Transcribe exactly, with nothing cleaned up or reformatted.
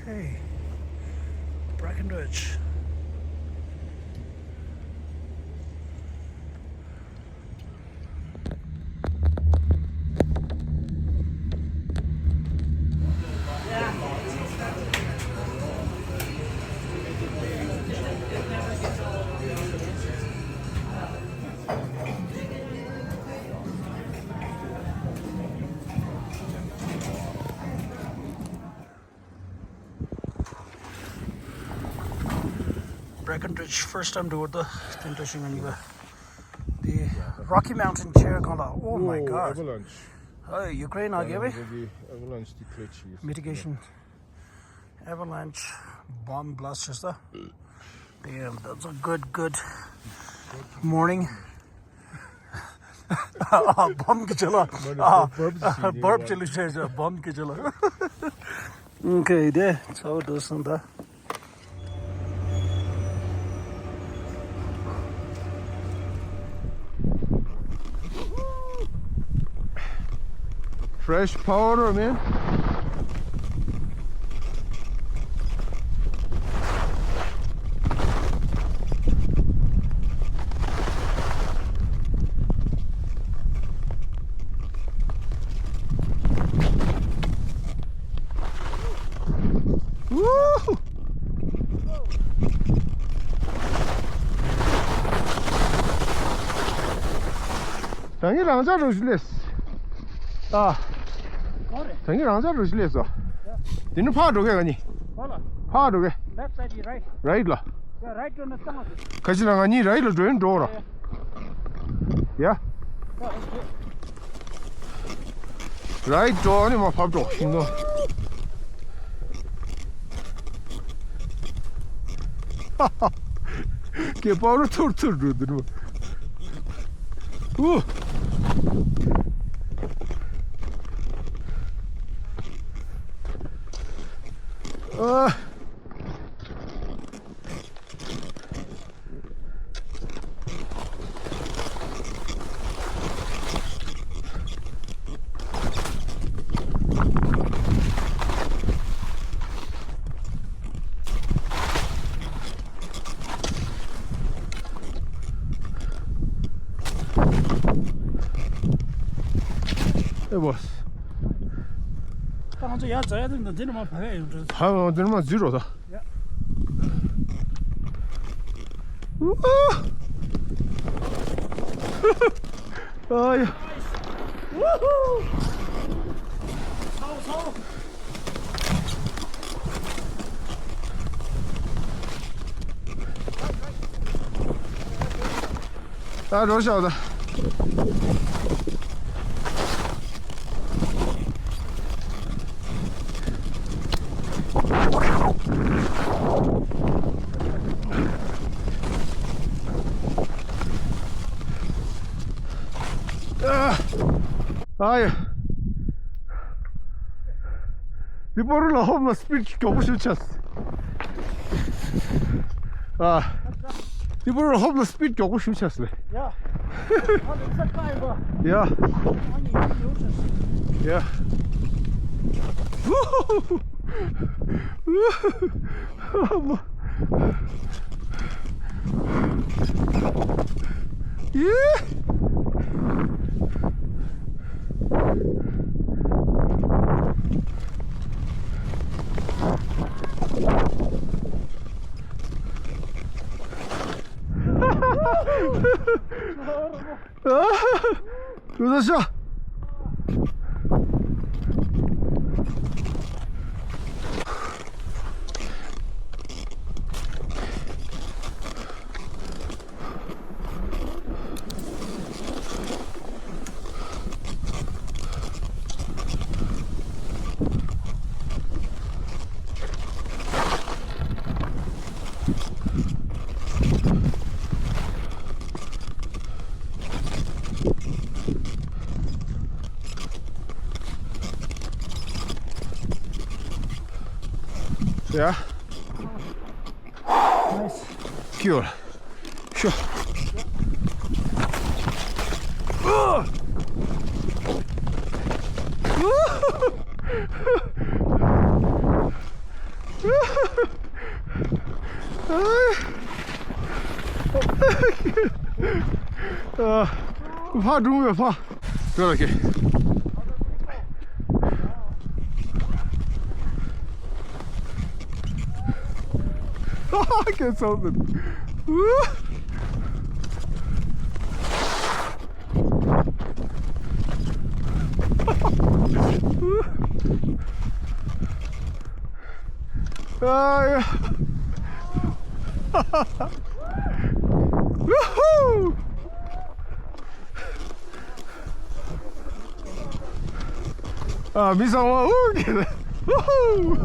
Hey, Breckenridge. Breckenridge, first time to the temptation and the Rocky Mountain chair gala. Oh my God. Avalanche. Oh, Ukraine, I give it. Avalanche. Mitigation. Avalanche bomb blast is the. Damn, that's a good, good morning. Ah, bomb kichela. Ah, burp kichela, bomb kichela. Okay, there. So doesn't that. Fresh powder, man. ད་ངས་རང་ཅག་རུ་བཞི་ལས། ཨ། གང་རེད། ད་ངས་རང་ཅག་རུ་བཞི་ལས་སོ། ཡ། དེ་ནི་ཕར་འགྲོ་གས་ང་གཉིས། གང་ལ། ཕར་འགྲོ་གས། Left side, right. Right ལ། ཡ། Right འགྲོ་ན་གཙང་མ་རེད། ཁ་ཅིག་ལ་ང་གཉིས་right ལ་འགྲོ་ཡིན་འགྲོ་ར། ཡ། ཡ། Right འགྲོ་ནི་མ་ཕབ་འགྲོ་ཤིང་ཏོ། ཧ་ཧ། ཀེ་པའོ་རུ་ཐུར་ཐུར་འགྲོ་འདུག་ནོ། ཨུ། ཨ། ཨེ་བོ། ད་ང་ཚོ་ཡར་འཛེག་ཡ་དེ་འདི་འདི་ནས་མར་བབས་ཡ་ཡོང་འདྲ། ཧ་ལམ་འདི་ནས་མར་འཛེག་རོགས་ད། ཡ། ཨུ། ཨ་ཡ། ཝུ་ཧུ། ཚའོ་ཚའོ། ད་འགྲོ་ཤག་ད། ཨ། ཨ་ཡ། འདི་པོ་རུ་ལ་ཧོབ་ལ་སི་པིཌ་མགྱོགས་པོ་ཞིག་ཆགས། ཨ། འདི་པོ་རུ་ཧོབ་ལ་སི་པིཌ་མགྱོགས་པོ་ཞིག་ཆགས་ལེ། ཡ། ཨ་ལེ་ས་ཀ་ཡིན་པ། ཡ། ཨ་ནི་ཡིན་ཡོད་ཆགས། ཡ། ཧུ་ཧུ་ཧུ། ཧུ་ཧུ་ཧུ། ཨ་མ། ཡེ། ཨ། ལོས་ཤ། ཡ། Nice. ཁྱོད། ཤོ། ཨ། ཕར་འགྲོ་བས་ཕར། དེ་ལ་ཁེ། ཁེ་ཚོགས་འདུག་ཨ་ཡ། ཝུ་ཧུ། ཨ། མི་ཚང་མ་ཨུ་གེ། ཝུ་ཧུ།